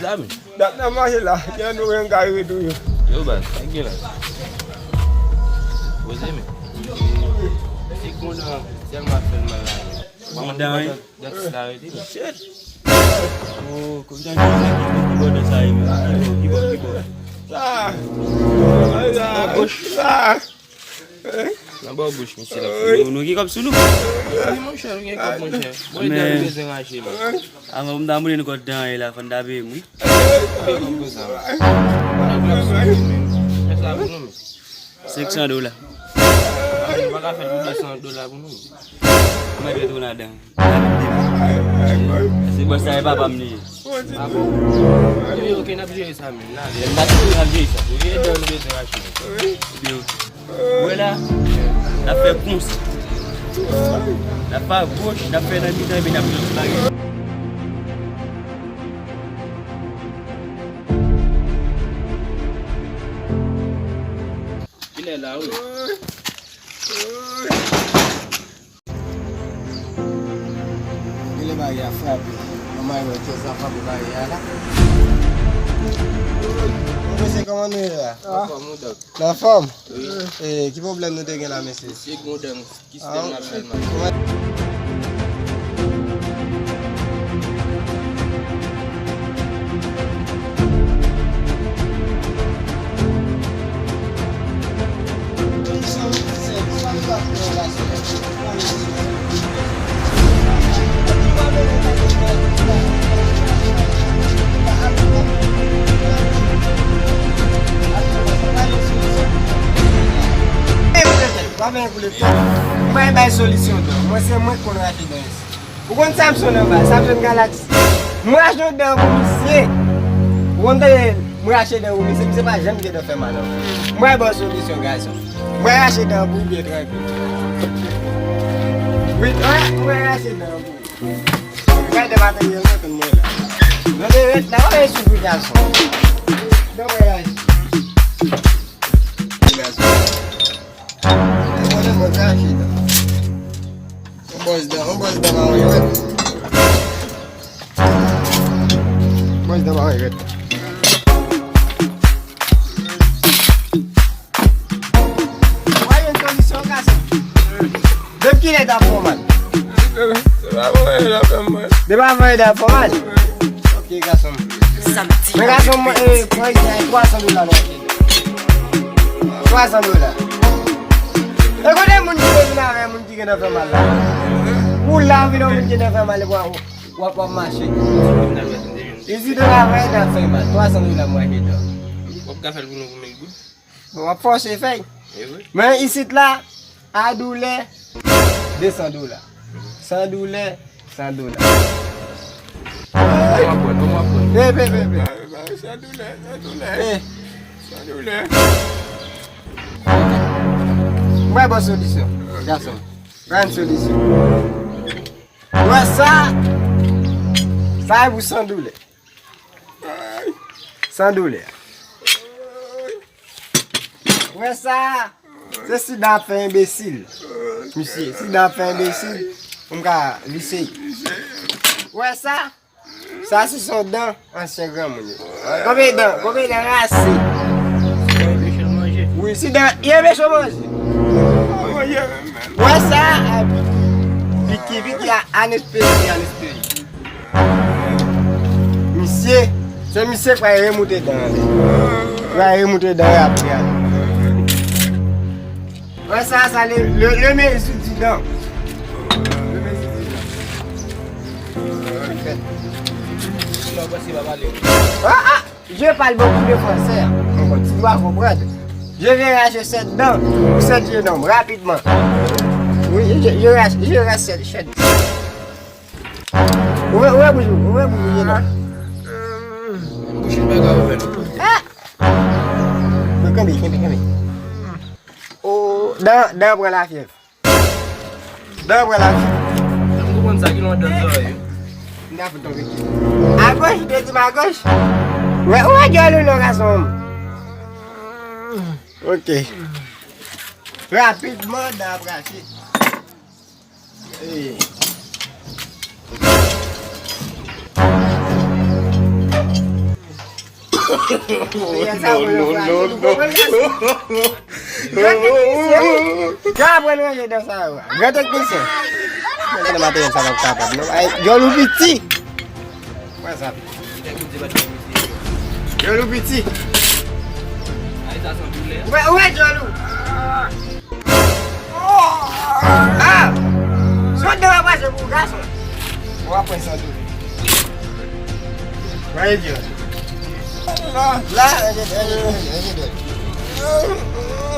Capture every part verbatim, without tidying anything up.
Ami. Dat nan mache la, gen nou gen kay ret tou yo. Yo, baz, sa gen la. Poze men. Se kondan sèlman fè l mal la. Kondan, wi. Dantis la rete, men. Shit. Oh, kondan ki bò, ki bò de sa ye, men? Ki bò, ki bò, ki bò? Sa. Sa. Goch. Sa. Nan bò bouch misye la. Nou, nou gen kòb sou nou? Wi, monchè, nou gen kòb, monchè. Mwen, dan nou bezwen rache la. Avan m ta moute nou kòb dan la, fò n ta peye m, wi. Peye kòb konsa. Mwen gen kòb sou mwen, men. Fè sa pou nou, men. Senk san dola. Nou pa ka fè l pou de san dola pou nou. Mwen ret tou ladan. Se bòs sa e papa m li ye. A bon? Ebyen, ok, n ap jere sa menm. N a jere. N ap jere, n ap jere sa. Wi, edan nou bezwen rache. Ebyen, ok. Wè la, n ap fè konsa. N ap fè goch, n ap fè nan mitan, epi n ap jere bagay. Kilè la, wi? Genlè bagay a frape. Manman yo, kè sa frape bagay a la. Mesye, kòman nou ye la? Anfòm, wi, dòk. Nan fòm? Wi. E, ki pwoblèm nou te gen la, mesye? Mesye, gon dan ki sèl mal, sèl mal. Pa fè pou le tan. Mwen bay solisyon dan. Mwen se mwen k konn rache dan isi. Ou konn Samson anba, Samson Galaxy. Mwen rache yon dan pou misye. Ou konn tande mwen rache dan pou misye, misye pa janm gen dan fè mal ankò. Mwen bay solisyon gason. Mwen rache dan pou byen trankil. Wi, mwen rache dan pou. Mwen de materyèl mwen konn mwen la. Mwen de ret la, mwen soufri gason. Dan mwen rache. Gason. Mwen de mwen rache dan. On bòs dan, on bòs dan mwen wè. Bòs dan mwen wè. Mwen jwenn solisyon, gason. Depi kilè t ap fè w mal? Depi avan yè t ap fè m mal. Depi avan yè t ap fè w mal? Ok, gason. Men gason, mwen, e, pran isi a, twa san dola nou achte. Twa san dola. E kote moun ki te vin avè moun ki gentan fè mal la? Ou la, ou vin yon moun ki gentan fè mal, epi w ap, w ap mache. Isi dola vre, t ap fè mal. Twa san dola mwen achte. W ap ka fè l pou nou pou mil goud? Bon, w ap fòse fè l. E wi. Men isit la, a doulè, de san dola. San doulè, san dola. Kòman pran, kòman pran? Pe, pe, pe, pe. San doulè, san doulè. Pe. San doulè. Mwen bon solisyon, gason. Pran solisyon. Wè sa, sa e pou san doulè. San doulè. Wè sa, se sida ap fè enbesil. Misye, sida ap fè enbesil. Pou m ka visye. Wè sa, sa se son dan ansyen granmoun yo. Konbyen dan, konbyen dan rase. Wi, sida, yo anpeche w manje. Wè sa, piki, piki, anestezi, anestezi. Misye, se misye k pral remoute dan an. Pral remoute dan an apre a. Wè sa, sa le, le, le mezi di dan. Le mezi di dan. Ah, ah! Je parle beaucoup de français, hein. Mon petit doit comprendre. Je vais racheter cette dent ou cette jeune homme rapidement. Oui, je, je rache, je rache cette, cette. Ouvre, ouvre bouche, ouvre bouche, je donne. Bouch li pa ka ouvè non. Ah! Kanpe, kanpe, kanpe. Oh, dan, dan pran lafyèv. Dan pran lafyèv. M konprann sa ki nan dan zòrèy yo. N ap tonbe. Agoch, ou te di m agoch? Wè, ou wè dyòl ou non, gason. Ok. Rapidman, dan ap rache. Hey. Materyèl sa yo, yo fraje, nou konprann, gason. Gran teknisyen. Yo aprann ranje dan sa yo. Gran teknisyen. Mwen konnen materyèl sa pa kapab, non. Ay, djòl ou piti. Wè sa. Djòl ou piti. Ou wè, ou wè djòl ou. Ah! Sot de w ap rache pou gason. W ap pran san doulè. Wè djòl. La, la, ranje, ranje, ranje, ranje djòl.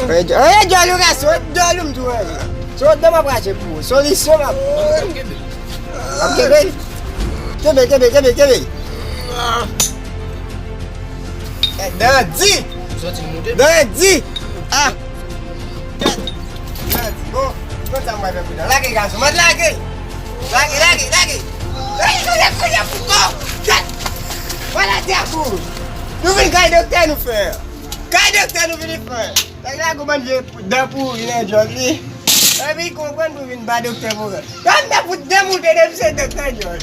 Ranje djòl, ranje djòl, ou gason, ranje djòl, ou m tou ranje. Sot de w ap rache pou ou. Solisyon m ap. Ap kenbe. Kenbe, kenbe, kenbe, kenbe. Eh, Dandi! Dandi! Ah! Dandi, bon, bon, sa mwen fè pou nou. Lage, gason, mwen lage! Lage, lage, lage! Lage, lage, lage, pou kò! Gad! Maladi a pou! Nou vin kay doktè nou fè! Kay doktè nou vin fè! Nèg la gon bann vye dan pouri nan djòl li. Epi konprann pou vin ba doktè pou rèl. Gad nan pou demoute depi se doktè djòl.